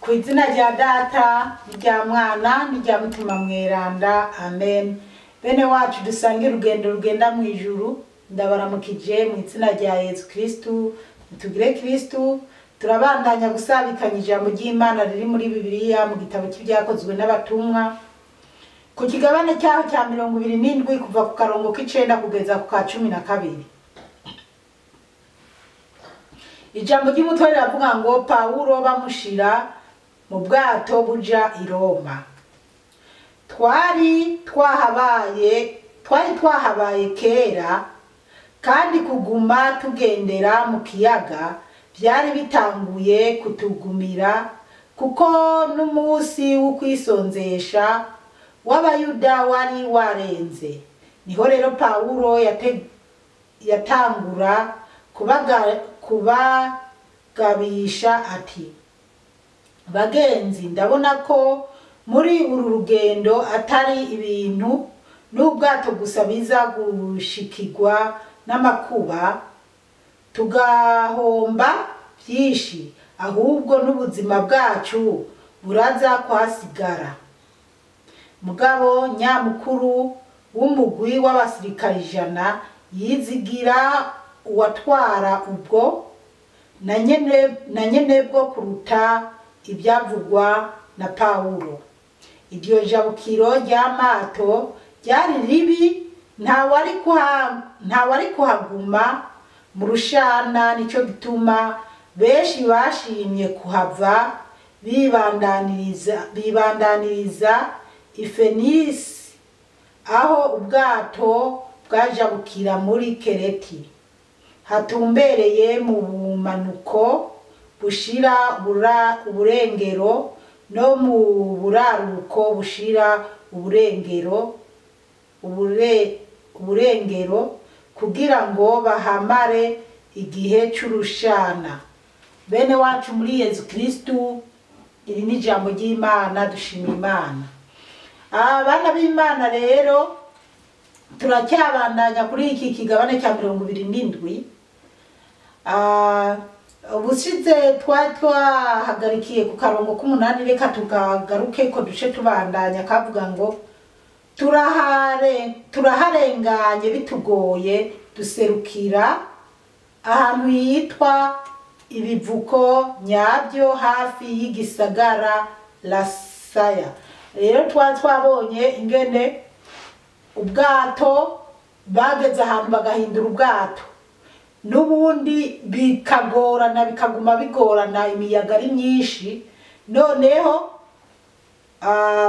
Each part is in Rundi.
Ku izina rya Data n'irya Mwana n'irya Mutima Mweranda, amen. Bene wacu dusange urugendo rugenda mu ijuru, ndabaramukije mu izina rya Yezu Kristu. Tugire Kristu. Turabandanya gusabikanya ijambo ry'Imana riri muri Bibiliya mu gitabo cy'Ibyakozwe n'Abatumwa, ku kigabane cyaho cya 27, kuva ku karongo k'icenda kugeza ku ka 12. Ijambo ry'umutwe riravuga ngo: Pawulo bamushira mu bwato buja i Roma. Twari twahabaye kera, kandi kuguma tugendera mu kiyaga byari bitanguye kutugumira, kuko n'umunsi wo kwisonzesha w'Abayuda wari warenze. Niho rero Pawulo yatangura kubagabisha ati: "Bagenzi, ndabona ko muri uru rugendo atari ibintu n'ubwato gusa biza gushikirwa n'amakuba tugahomba byinshi, ahubwo n'ubuzima bwacu buraza kuhasigara." Mugabo nyamukuru w'umugwi w'abasirikare 100 yizigira uwatwara ubwo na nyenebwo kuruta ibyavugwa na Pawulo. Iryo jabukiro ry'amato ryari ribi, ntawari kuhaguma mu rushana. Nico gituma benshi bashimye kuhava, bibandaniriza i Fenisi, aho ubwato bwajabukira muri Kereti, hatumbereye mu bumanuko bushira uburengero no mu buraruko bushira uburengero, kugira ngo bahamare igihe c'urushana. Bene wacu muri Yezu Kristu, iri ni ijambo ry'Imana, dushima Imana. Abana b'Imana rero, turacyabandanya kuri iki kigabane cya 27. Ubushize twari twahagarikiye ku karongo k'umunani, reka tukagaruke ko duce tubandanya. Kavuga ngo: Turaharenganye bitugoye, duserukira ahantu yitwa Ibivuko Nyabyo, hafi y'igisagara Lasaya." Rero twari twabonye ingene ubwato bageze ahantu bagahindura ubwato, n'ubundi bikagorana, bikaguma bigorana, imiyaga ari myinshi. Noneho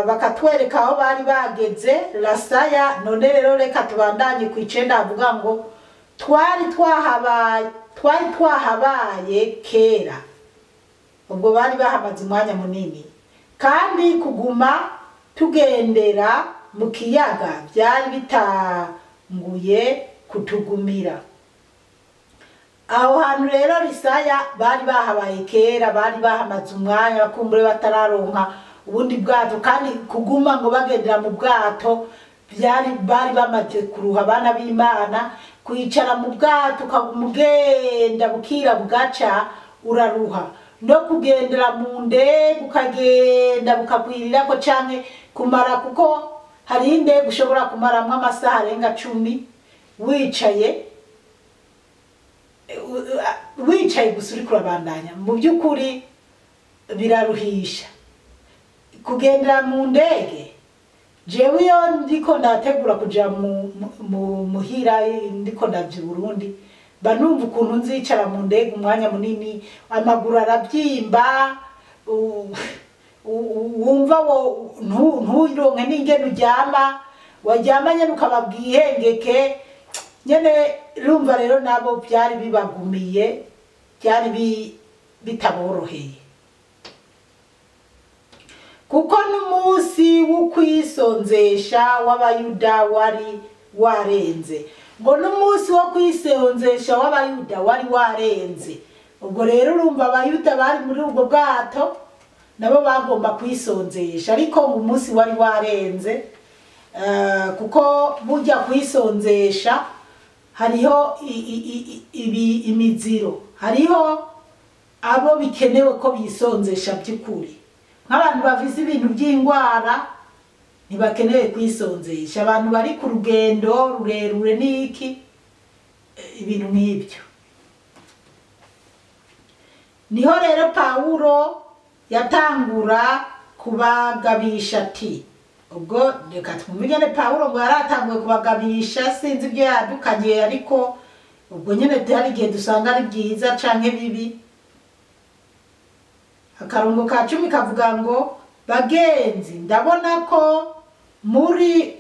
bakatwereka aho bari bageze Lasaya. None rero reka tubandanye ku icenda, havuga ngo: Twari twahabaye kera." Ubwo bari bahamaze umwanya munini, kandi kuguma tugendera mu kiyaga byari bitanguye kutugumira. Aho hantu rero Risaya bari bahabaye kera, bari bahamaze umwanya, bakumbure batararonka ubundi bwato, kandi kuguma ngo bagendera mu bwato byari bari bamaze kuruha. Abana b'Imana, kwicara mu bwato ukaguma ugenda bukira bugaca, uraruha. No kugendera mu ndege ukagenda bukakwirirako, canke kumara, kuko hari indege ushobora kumaramwo amasaha arenga 10 wicaye, wicaye gusa uriko urabandanya. Mu by'ukuri biraruhisha kugendera mu ndege. Jewe iyo ndiko ndategura kuja mu muhira, ndiko ndavya i Burundi, mba numva ukuntu nzicara mu ndege umwanya munini, amaguru arabyimba, wumva wo nturonke n'ingene uryama, waryama nyene ukaba bwihengeke nyene. Urumva rero nabo byari bibagumiye, byari bitaboroheye, kuko n'umunsi wo kwisonzesha w'Abayuda wari warenze. Ngo n'umunsi wo kwisonzesha w'Abayuda wari warenze. Ubwo rero urumva Abayuda bari muri ubwo bwato nabo bagomba kwisonzesha, ariko ngo umunsi wari warenze, kuko burya kwisonzesha hariho imiziro, hariho abo bikenewe ko bisonzesha by'ukuri. Nk'abantu bafise ibintu by'indwara ntibakeneye kwisonzesha, abantu bari ku rugendo rurerure n'iki, ibintu nk'ibyo. Niho rero Pawulo yatangura kubagabisha ati, ubwo reka twumve ingene Pawulo ngo yaratanguye kubagabisha, sinzi ibyo yadukanye, ariko ubwo nyene hari igihe dusanga ari byiza canke bibi. Akarongo ka 10 kavuga ngo, bagenzi, ndabona ko muri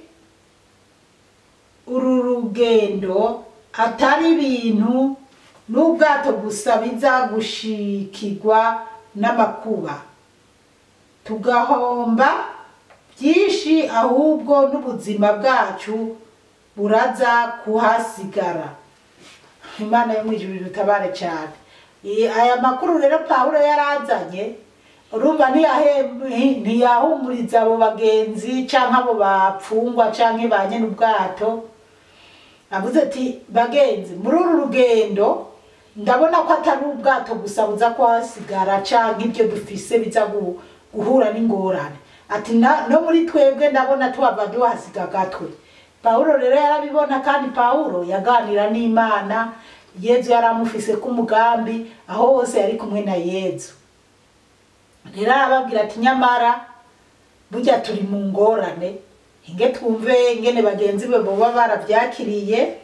uru rugendo atari ibintu n'ubwato gusa biza gushikirwa n'amakuba, tugahomba byinshi, ahubwo n'ubuzima bwacu buraza kuhasigara. Imana yo mw'ijuru idutabare cyane. Aya makuru rero Pawulo yarazanye, urumva ntiyahumuriza abo bagenzi canke abo bapfungwa canke ba nyene ubwato. Avuze ati, bagenzi, muri uru rugendo ndabona ko atari ubwato gusa buza kuhasigara canke ibyo dufise biza guhura n'ingorane, ati no muri twebwe ndabona tuhava duhasiga agatwe. Pawulo rero yarabibona, kandi Pawulo yaganira n'Imana. Yezu yaramufise ku mugambi, aho hose yari kumwe na Yezu. Rero arababwira ati, nyamara burya turi mu ngorane. Inge twumve ingene bagenzi be boba baravyakiriye.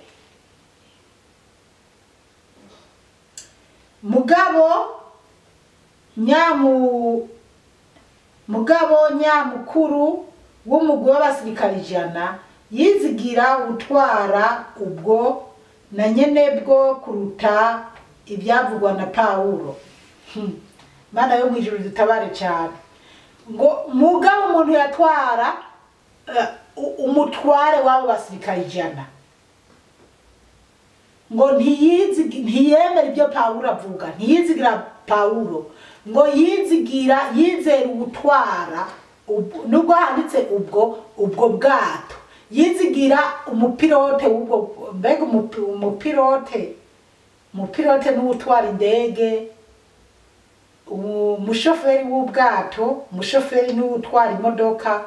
Mugabo nyamukuru w'umugwi w'abasirikare 100 yizigira utwara ubwo na nyene bwo kuruta ibyavugwa na Pawulo. Mana yo mwijuru dutabare cyane. Ngo mugabo umuntu yatwara umutware w'abo basirikare 100 ngo ntiyemera ibyo Pawulo avuga, ntiyizigira Pawulo, ngo yizigira yizera ubutwara, nubwo handitse ubwo bwato, yizigira umupilote w'ubwo, mbega umupilote n'utwara indege, umushoferi w'ubwato, umushoferi n'utwara imodoka.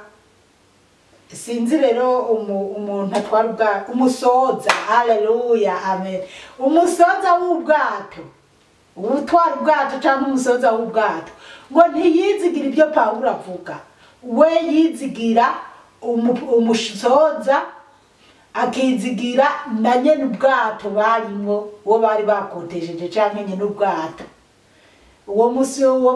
Sinzi rero umuntu atwara ubwato, umusoza, haleluya, amen. Umusoza w'ubwato, utwara ubwato cyangwa umusoza w'ubwato, ngo ntiyizigira ibyo Pawulo avuga, we yizigira umusoza, akizigira na nyene ubwato barimwo, uwo bari bakotesheje canke nyene ubwato. Uwo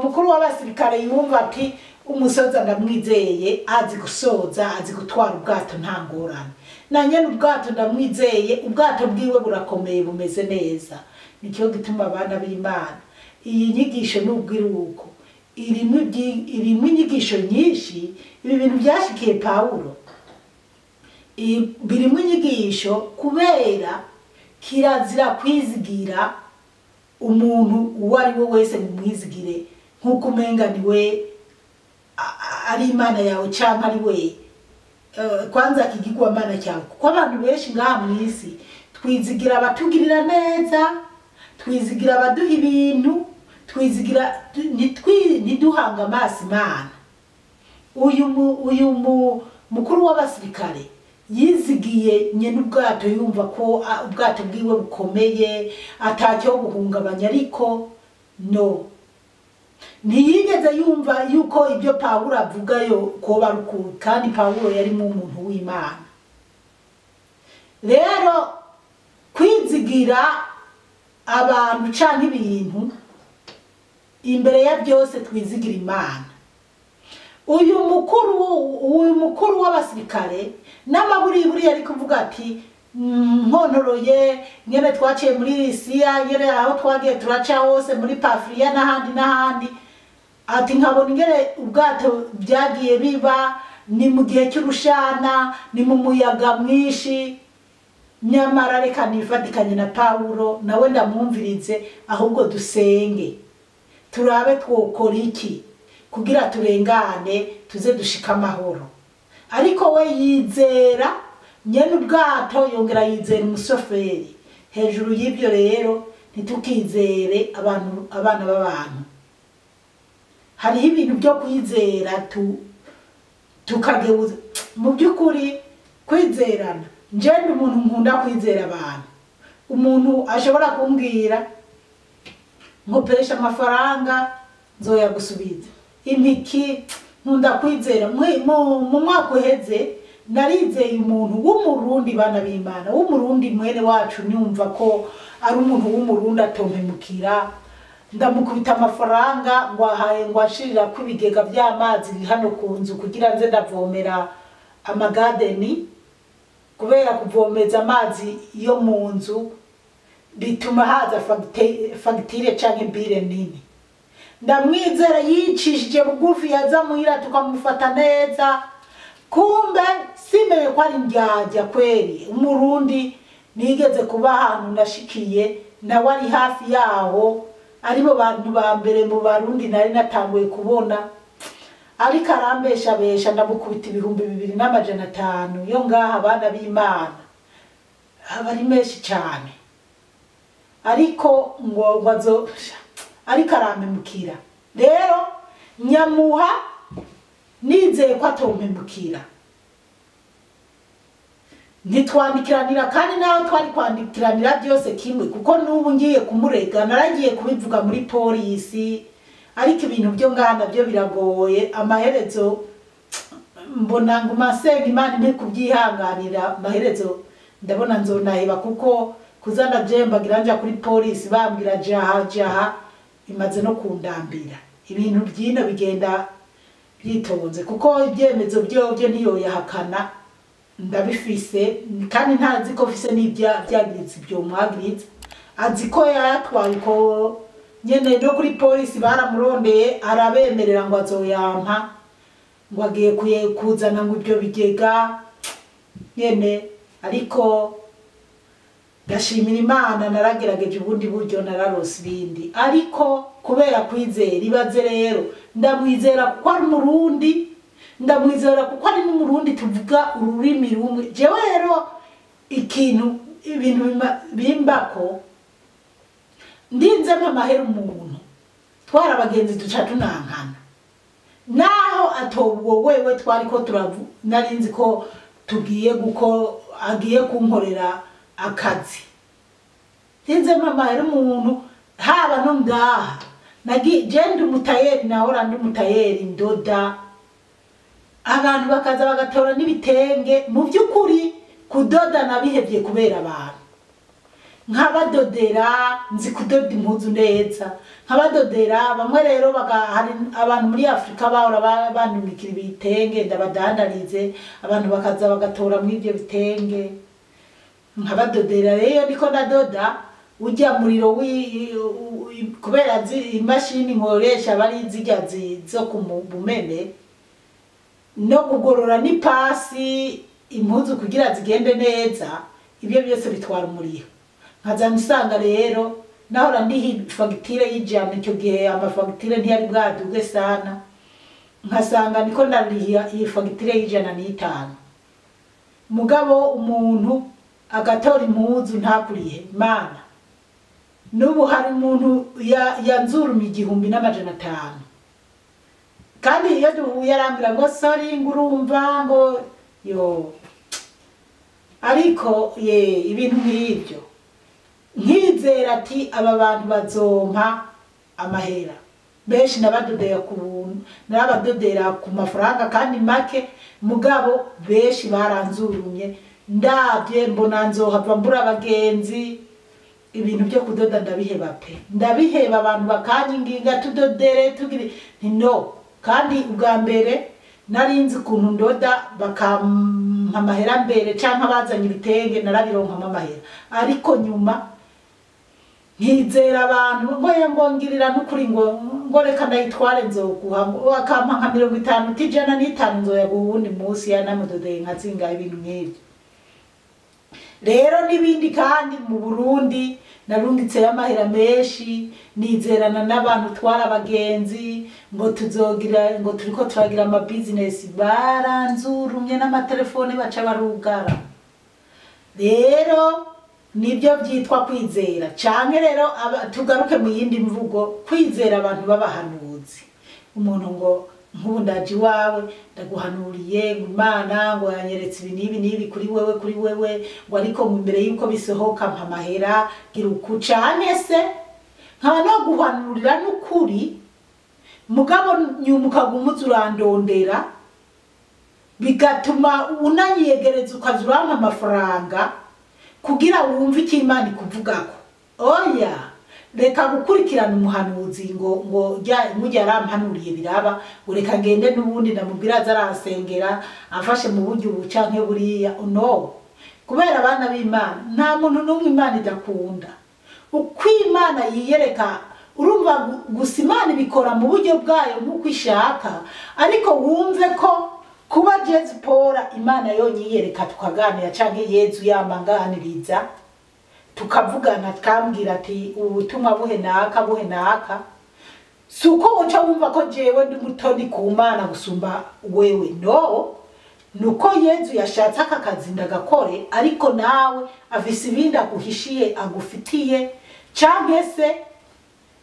mukuru w'abasirikare yumva ati, umusoza ndamwizeye, azi gusoza, azi gutwara ubwato nta ngorane, na nyene ubwato ndamwizeye, ubwato bwiwe burakomeye bumeze neza. Nicyo gituma abana b'Imana, iyi nyigisho n'ubwiruko irimo inyigisho nyinshi. Ibi bintu byashikiye Pawulo birimo inyigisho, kubera kirazira kwizigira umuntu uwo ari we wese ngo umwizigire nk'uko umenga ni we ari Imana yawe canke ari we kwanza ikigirwamana cyawe. Kuko abantu benshi ngaha mw'isi twizigira abatugirira neza, twizigira abaduha ibintu, twizigira ntiduhanga amaso Imana. Uyu mukuru w'abasirikare yizigiye nyene ubwato, yumva ko ubwato bwiwe bukomeye atacyo buhungabanya, ariko no ntiyigeze yumva yuko ibyo Pawulo avuga yo koba ari ukuri, kandi Pawulo yari umuntu w'Imana. Rero kwizigira abantu canke ibintu, imbere ya byose twizigira Imana. Uyu mukuru w'abasirikare n'amaburiburi yari kuvuga ati, nkontoroye nyene twaciye muri Lisiya, nyene aho twagiye turaca hose muri Pafiriya n'ahandi n'ahandi, ati nkabona ingene ubwato byagiye biba, ni mu gihe cy'urushana, ni mu muyaga mwinshi, nyamara reka nifatikanye na Pawulo, nawe ndamwumvirize, ahubwo dusenge turabe twokora iki kugira turengane tuze dushika amahoro. Ariko we yizera nyene ubwato, yongera yizera umushoferi. Hejuru y'ibyo rero ntitukizere abantu, abana b'abantu. Hariho ibintu byo kwizera tukageuza. Mu by'ukuri kwizerana, njye ndi umuntu nkunda kwizera abantu. Umuntu ashobora kumbwira nkopesha amafaranga nzoyagusubiza, impiki, nkunda kwizera. Mu mwaka uheze narizeye umuntu w'Umurundi, bana b'Imana, w'Umurundi mwene wacu, nyumva ko ari umuntu w'Umurundi atompemukira. Ndamukubita amafaranga ngo ahaye, ngo ashirira ko ibigega by'amazi hano ku nzu kugira nze ndavomera amagadeni, kubera kuvomeza amazi yo mu nzu bituma haza fagitire canke bill nini. Ndamwizera, yicishije bugufi, yaza muhira tukamufata neza, kumbe simenye ko ari indyarya kweri. Umurundi nigeze kuba ahantu nashikiye, nawe ari hafi yaho, aribo bantu ba mbere mu Barundi nari natanguye kubona, ariko arambeshabesha, ndamukubita 2500 yo ngaha. Abana b'Imana, aba ari menshi cyane, ariko ngo azo, ariko arampemukira. Rero nyamuha nizeye ko atompemukira. Ntitwandikiranira, kandi naho twari kwandikiranira byose kimwe, kuko n'ubu ngiye kumurega, naragiye kubivuga muri polisi, ariko ibintu byo ngaha nabyo biragoye. Amaherezo mbona nguma nsenga Imana impe kubyihanganira. Amaherezo ndabona nzonaheba, kuko kuza ndajembagira nja kuri polisi bambwira jaha jaha, imaze no kundambira. Ibintu byino bigenda byitonze, kuko ibyemezo byo ntiyoyahakana, ndabifise, kandi ntazi ko mfise n'ibya byagiritse, ibyo mwagiritse azi ko yayatwaye uko nyene. No kuri polisi baramurondeye, arabemerera ngo azoyampa, ngo agiye kuzana ngo ibyo bigega nyene. Ariko ndashimira Imana, naragerageje ubundi buryo, nararose ibindi, ariko kubera kwizera. Ibaze rero, ndamwizera kuko ari Umurundi, ndamwizera kuko ari n'Umurundi, tuvuga ururimi rumwe. Jewe rero ikintu, ibintu bimbako, ndinzemo amahera umuntu twara abagenzi, duca tunankana, naho atobwo wewe twari ko turavu, nari nzi ko tugiye guko agiye kunkorera akazi. Ndinzemo amahera umuntu, haba no ngaha je ndi umutayeri, nahora ndi umutayeri, ndoda, abantu bakaza bagatora n'ibitenge. Mu by'ukuri kudoda nabihevye kubera abantu. Nkabadodera, nzi kudoda impuzu neza, nkabadodera. Bamwe rero hari abantu muri Afurika bahora bandungikira ibitenge ndabadandarize, abantu bakaza bagatora muri ibyo bitenge, nkabadodera. Rero niko ndadoda ujya muriro kubera imashini nkoresha bari zirya zo ku bumene, no kugorora n'ipasi impuzu kugira zigende neza, ibyo byose bitwara umuriro. Nkaza nsanga rero nahora ndiha fagitire y'100, icyo gihe amafagitire ntiyari bwaduge sana, nkasanga niko ndariha iyi fagitire y'105, mugabo umuntu agatora impuzu ntakurihe. Mana, n'ubu hari umuntu yanzurumye 1500, kandi iyo duhuye arambwira ngo sorry, ngo urumva ngo yo, ariko ye ibintu nk'ibyo nkizera ati aba bantu bazompa amahera. Benshi nabadodera ku buntu, narabadodera ku mafaranga kandi make, mugabo benshi baranzurumye. Ndabye mbona nzohava mbura abagenzi. Ibintu byo kudoda ndabiheba pe, ndabiheba. Abantu bakanyinginga tudodere, tugire, nti no. Kandi ubwa mbere nari nzi ukuntu ndoda, bakampa amahera mbere, canke abazanye ibitenge narabironkamo amahera, ariko nyuma nkizera abantu ngo ye ngo ngirira n'ukuri, ngo reka ndayitware nzoguha, ngo akampa nka 50, uti 105 nzoyaguha uwundi munsi, yanamudodeye nka zingahe, ibintu nk'ibyo rero n'ibindi. Kandi mu Burundi narungitseyo amahera menshi, nizerana n'abantu twara abagenzi ngo tuzogira, ngo turiko turagira ama business, baranzurumye n'amatelefone baca barugara. Rero nibyo byitwa kwizera. Canke rero tugaruke mu yindi mvugo, kwizera abantu b'abahanuzi. Umuntu ngo nk'ubu ndaje iwawe ndaguhanuriye ngo Imana ngo yanyeretse ibi n'ibi n'ibi kuri wewe kuri wewe, ngo ariko mbere yuko bisohoka mpa amahera, gira uku canke se nkaba noguhanurira n'ukuri, mugabo nyuma ukaguma uza urandondera, bigatuma unanyiyegereza ukaza urampa amafaranga kugira wumve icyo Imana ikuvugako. Oya, reka gukurikirana umuhanuzi ngo mujya yarampanuriye biraba, ngo reka ngende n'ubundi ndamubwira aze aransengera amfashe mu buryo ubu canke buriya. No, kubera abana b'Imana nta muntu n'umwe Imana idakunda. Uko Imana yiyereka, urumva gusa Imana ibikora mu buryo bwayo nk'uko ishaka, ariko wumve ko kuba Jesu Paul Imana yonyiyereka tukaganira, canke Yezu yamanganiriza tukavugana, tukambwira ati ubu butumwa buhe naka buhe naka, si uko woca wumva ko jewe ndi mutoni ku Mana gusumba wewe. No, nuko Yezu yashatse aka kazi ndagakore, ariko nawe afise ibindi aguhishiye agufitiye, canke se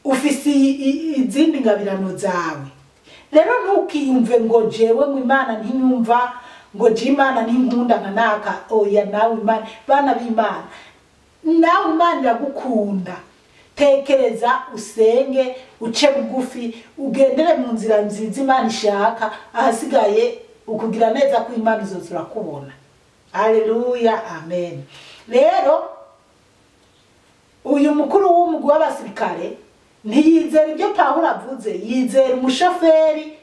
ufise izindi ngabirano zawe. Rero ntukiyumve ngo jewe ngo Imana ntinyumva, ngo je Imana ntinkunda nka naka. Oya, nawe Imana, bana b'Imana, nawe Imana iragukunda. Tekereza, usenge, uce bugufi, ugendere mu nzira nziza Imana ishaka, ahasigaye ukugira neza ko Imana izoza urakubona. Haleluya, amen. Rero uyu mukuru w'umugwi w'abasirikare ntiyizera ibyo Pawulo avuze, yizera umushoferi,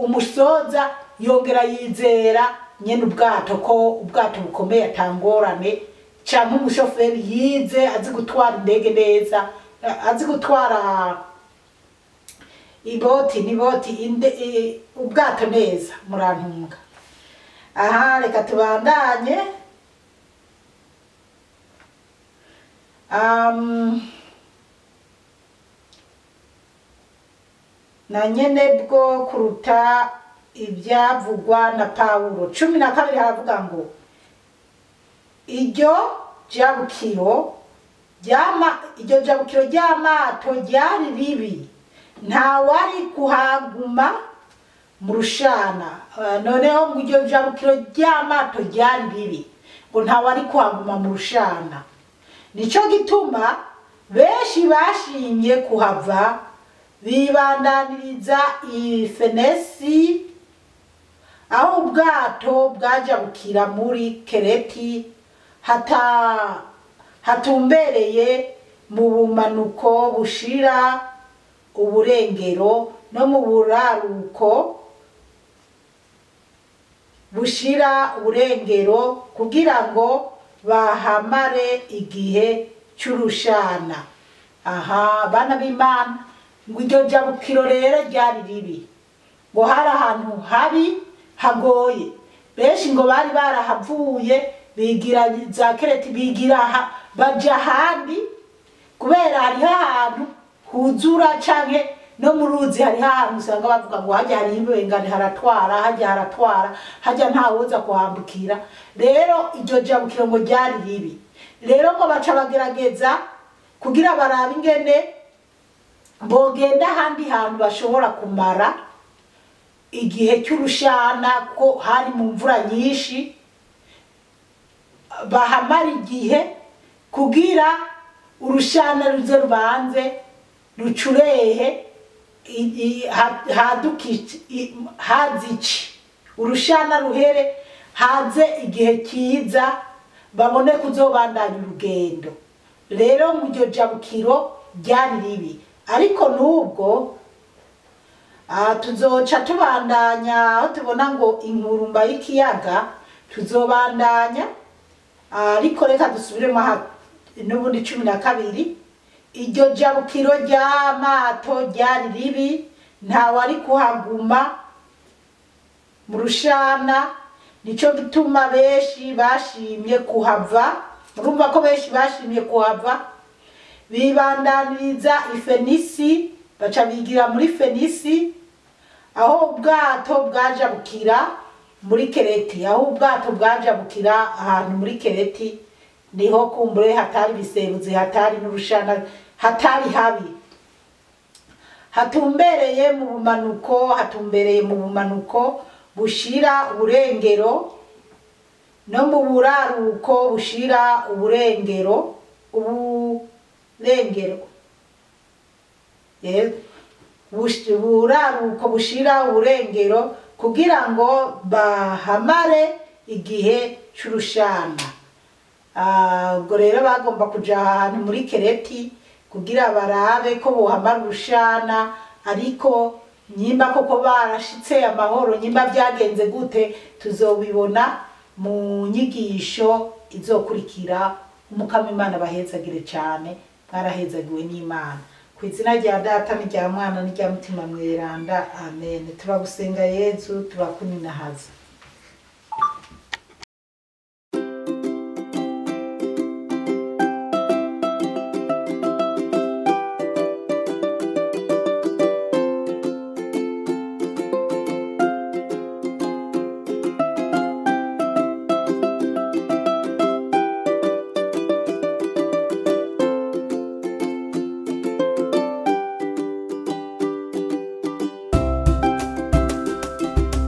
umusoza, yongera yizera nyene ubwato ko ubwato bukomeye atangorane, canke umushoferi yize azi gutwara indege neza, azi gutwara iboti n'iboti ubwato neza. Murantunga. Aha, reka tubandanye. Na nyene bwo kuruta ibyavugwa na Pawulo. 12 haravuga ngo iryo jabukiro ry'amato ryari ribi, nta wari kuhaguma mu rushana. Noneho ngo iryo jabukiro ry'amato ryari ribi, ngo nta wari kuhaguma mu rushana. Nico gituma benshi bashimye kuhava, bibandaniriza i Fenesi, aho ubwato bwajabukira muri Kereti, hatumbereye mu bumanuko bushira uburengero no mu buraruko bushira uburengero, kugira ngo bahamare igihe cy'urushana. Aha, bana b'Imana, ngo iryo jabukiro rero ryari ribi, ngo hari ahantu habi hagoye, benshi ngo bari barahavuye bigira za Kereti, bigira baja ahandi, kubera hariho ahantu huzura canke no mu ruzi hariho ahantu usanga bavuga ngo hajya hariho ibengane haratwara, hajya haratwara, hajya ntawoza kuhambukira. Rero iryo jabukiro ngo ryari ribi. Rero ngo baca bagerageza kugira barabe ingene bogenda ahandi hantu bashobora kumara igihe cy'urushana, ko hari mu mvura nyinshi, bahamara igihe kugira urushana ruze rubanze rucurehe, hazici urushana ruhere, haze igihe kiza babone kuzobandanya urugendo. Rero mu iryo jabukiro ryari ribi, ariko nubwo tuzoca tubandanya aho tubona ngo inkurumba y'ikiyaga, tuzobandanya, ariko reka dusubiremo n'ubundi 12. Iryo jabukiro ry'amato ryari ribi, nta wari kuhaguma mu rushana, nico gituma benshi bashimye kuhava. Urumva ko benshi bashimye kuhava, bibandaniriza i Fenisi, baca bigira muri Fenisi, aho ubwato bwajabukira muri Kereti. Aho ubwato bwajabukira ahantu muri Kereti niho kumbure hatari bisebuzi, hatari n'urushana, hatari habi. Hatumbereye mu bumanuko, hatumbereye mu bumanuko bushira uburengero, no mu buraruko bushira uburengero, uburengero buraruko bushira uburengero, kugira ngo bahamare igihe c'urushana. Ubwo rero bagomba kuja ahantu muri Kereti kugira barabe ko bohamara urushana, ariko nyimba koko barashitse amahoro, nyimba byagenze gute, tuzobibona mu nyigisho izokurikira. Umukama Imana bahezagire cyane, mwarahezagiwe n'Imana. Ku izina rya Data n'irya Mwana n'irya Mutima Mweranda, amen. Turagusenga Yezu, turakuninahaza.